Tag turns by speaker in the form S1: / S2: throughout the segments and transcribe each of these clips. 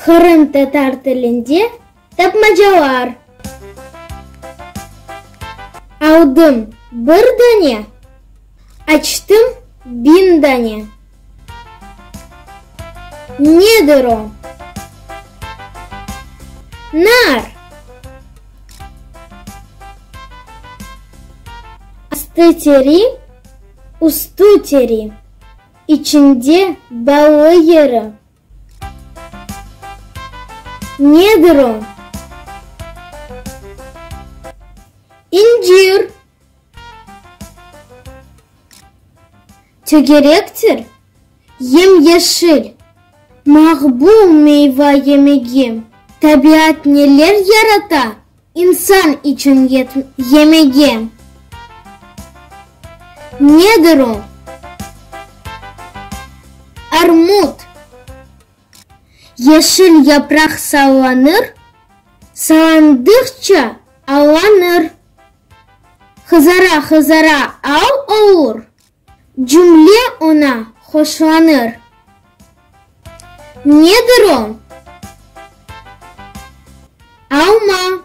S1: Qırımtatar tilinde tapmacalar. Aldım bir dane, açtım biñ dane. Nedir o? Nar. Astı teri, üstü teri, içinde ballı yeri. Nedir o? İncir. Tögerektir, yem-yeşil, maqbul meyva yemege. Tabiat neler yarata insan içün yemege. Nedir o? Armut. Yeşil yapraq sallanır, sallandıqça allanır. Qızara-qızara al olur, cümle oña hoşlanır. Nedir o? Alma.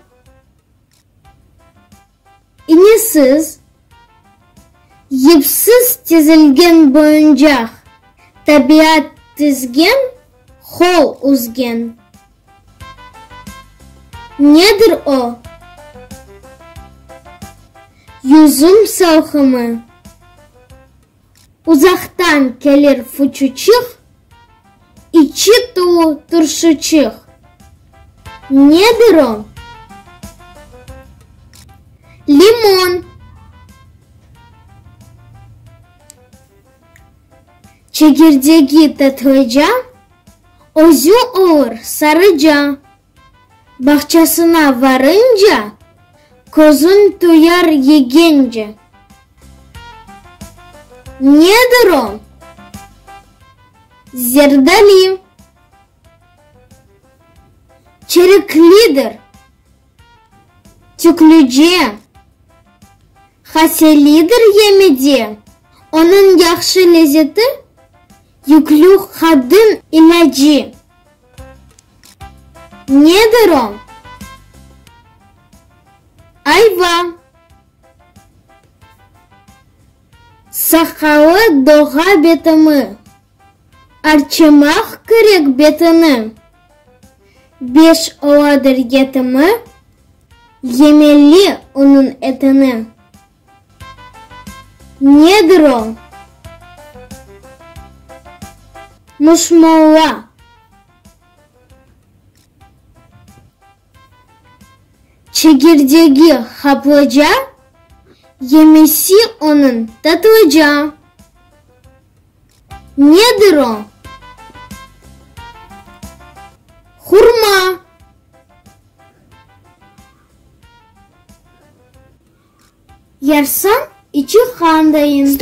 S1: İnesiz, yipsiz tizilgen boyuncaq, tabiat tizgen, qol üzgen. Nedir o? Yüzüm salqımı. Uzaqtan kelir fuçuçıq, içi tolu turşuçıq. Nedir o? Limon. Çekirdegi tatlıca, özü olur sarıca. Bağçasına varınca, közüñ toyar yegence. Nedir o? Zerdali. Çeriklidir, tüklüce, haselidir yemede, onıñ yahşı lezeti yüklü qadın ilâcı. Nedir o? Ayva. Saqalı doğa betimi, Arçımaq kerek betini. Beş oladır yetimi, Yemeli onıñ etini. Nedir o? Muşmolla. Çegirdegi haplıca, Yemesi onıñ tatlıca. Nedir o? Hurma. Yarsañ, içi qandayın,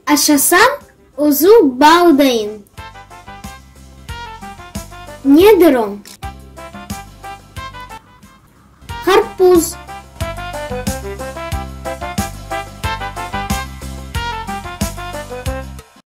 S1: Aşasañ, özü baldayın. Nedir o? Qarpuz.